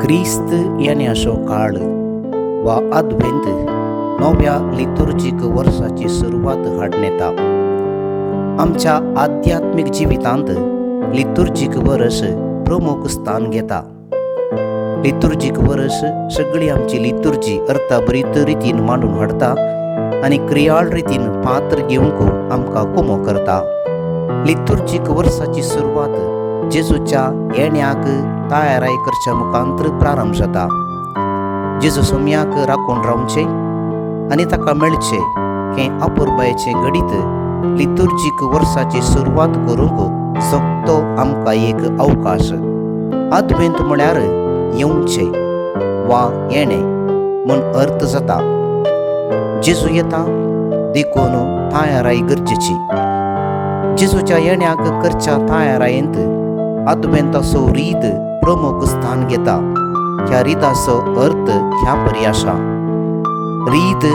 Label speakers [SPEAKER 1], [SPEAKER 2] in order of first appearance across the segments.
[SPEAKER 1] क्रिस्त येण्याचो काळ वा आदवेंत नव्या लितुर्जीक वर्साची सुरवात हाडून येता. आमच्या आध्यात्मीक जिवितांत लितुर्जीक वर्स प्रमुख स्थान घेता. लितुर्जीक वर्स सगळी आमची लितुर्जी अर्थाभरीत रितीन मांडून हाडटा आनी क्रियाळ रितीन पात्र घेवंक आमकां कुमो करता. लितुर्जीक वर्साची सुरवात जेजूच्या येण्याक तयाराय करच्या मुखांतर प्रारंभ जाता. जेजू सोम्याक राखून रावचें आनी ताका मेळचें हें अपुरबायेचें घडीत लितुर्जीक वर्साची सुरवात करूंक सोदतो आमकां एक अवकाश. आदवेंत म्हळ्यार येवचें वा येणें म्हूण अर्थ जाता. जेजू येता देखून तयाराय गरजेची. जेजूच्या येण्याक करच्या तयारायेंत आदवेंताचो रीत प्रमुख स्थान घेता. ह्या रिताचो अर्थ ह्या परी आसा. रीत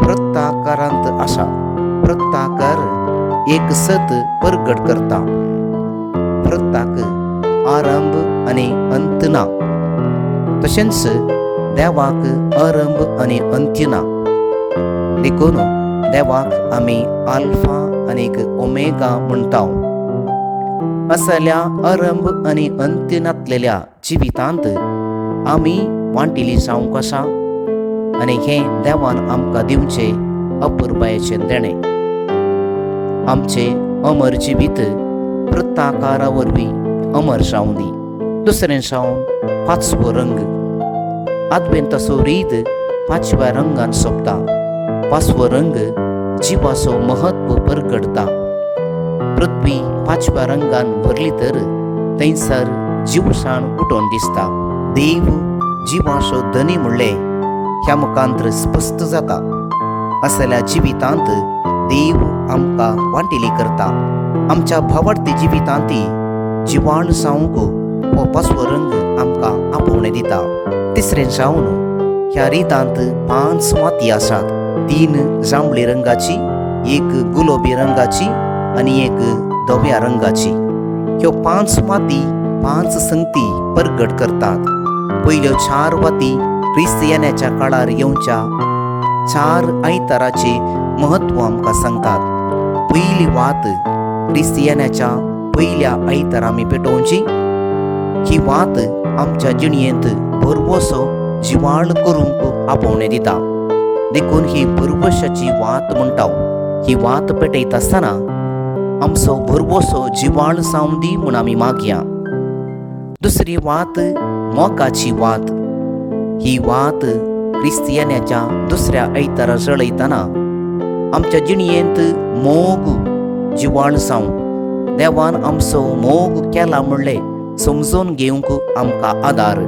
[SPEAKER 1] वृत्ताकारांत आसा. वृत्ताकार एक सत परगट करता. वृत्ताक आरंभ आनी अंत ना, तशेंच देवाक आरंभ आनी अंत्य ना. देखून देवाक आमी आल्फा आनीक ओमेगा म्हणटा. असल्या आरंभ आनी अंत्य नातलेल्या जिवितांत आमी वांटिली जावंक आसा आनी हें देवान आमकां दिवचें अपुरबायेचें देणें. आमचें अमर जिवीत वृत्ताकारा वरवीं अमर जावं दी. दुसरें जावन पाचवो रंग. आदवेंताचो रीत पाचव्या रंगान सोंपता. पाचवो रंग जिवाचो महत्व परगटता. पृथ्वी पाचव्या रंगान भरली तर थंयसर जिवसाण उठोवन दिसता. देव जिवाचो धनी म्हणलें ह्या मुखांतर स्पश्ट जाता. असल्या जिवितांत देव आमकां वांटिली करता. आमच्या भावार्थी जिवितांत जिवाण जावंक हो पाचवो रंग आमकां आपोवणें दिता. तिसरें जावन ह्या रितांत पांच वाती आसात. तीन जांबळी रंगाची, एक गुलाबी रंगाची आनी एक धव्या रंगाची. ह्यो पांच वाती पांच संगती परगट करतात. पयल्यो चार वाती क्रिस्त येण्याच्या काळार येवच्या चार आयताराचें म्हत्व आमकां सांगतात. पयली वात क्रिस्त येण्याच्या पयल्या आयतारा आमी पेटोवची. ही वात आमच्या जिणयेंत भरवसो जिवाळ करूंक आपोवणें दिता. देखून ही भरवशाची वात म्हणटा. ही वात पेटयता आसतना आमचो भरवसो जिवाळ जावं दी म्हूण आमी मागया. दुसरी वात मोगाची वात. ही वात क्रिस्त येण्याच्या दुसऱ्या आयतारा जळयतना आमच्या जिणयेंत मोग जिवाळ जावं, देवान आमचो मोग केला म्हणलें समजून घेवंक आमकां आदार.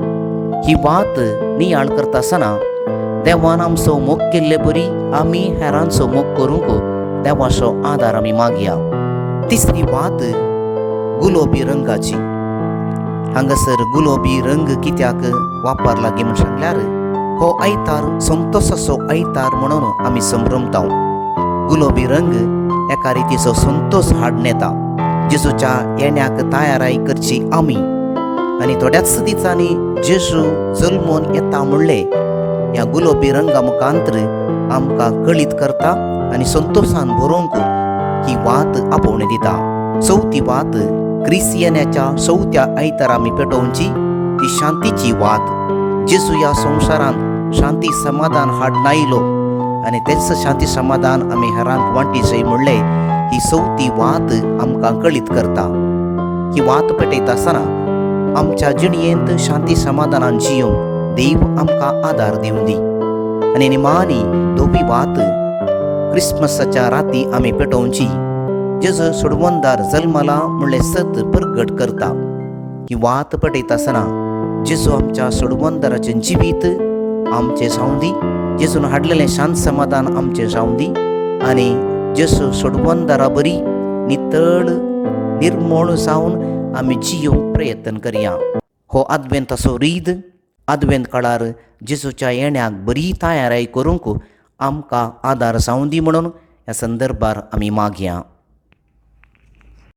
[SPEAKER 1] ही वात नियाळ करता आसतना देवान आमचो मोग केल्ले बरी आमी हेरांचो मोग करूंक देवाचो आदार आमी मागया. तिसरी वात गुलाबी रंगाची. हांगासर गुलाबी रंग कित्याक वापरला गी म्हूण सांगल्यार हो आयतार संतोसाचो आयतार म्हणून आमी संभ्रमता. गुलाबी रंग एका रितीचो संतोस हाडून येता. जेजूच्या येण्याक तयाराय करची आमी आनी थोड्याच दिसांनी जेजू जल्मून येता म्हणलें ह्या गुलाबी रंगा मुखांतर आमकां कळीत करता आनी संतोसान भरोवंक ही वात आपोवणें दिता. चवथी वात क्रिस्त येण्याच्या चवथ्या आयतारा आमी पेटोवची ती शांतीची वात. जेजू ह्या संवसारांत शांती समाधान हाडून आयलो आनी तेच शांती समाधान आमी हेरांक वांटी जाय म्हणलें ही चवथी वात आमकां कळीत करता. ही वात पेटयता आसतना आमच्या जिणयेंत शांती समाधानान जियोवंक देव आमकां आदार दिवं दी. आनी निमाणी धवी वात क्रिसमसाच्या राती आमी पेटोवची. जेजू सोडवंदार जल्मला म्हणलें सत परगट करता. ही वात पेटयता आसतना जेजू आमच्या सोडवंदाराचें जिवीत आमचें जावं दी, जेजून हाडलेलें शांत समाधान आमचें जावं दी आनी जेजू सोडवंदारा बरी नितळ निर्मोळ जावन आमी जियोवंक प्रयत्न करया. हो आदवेंताचो रीद आदवेंत काळार जेजूच्या येण्याक बरी तयाराय करूंक आमकां आदार जावं दी म्हणून ह्या संदर्भार आमी मागया.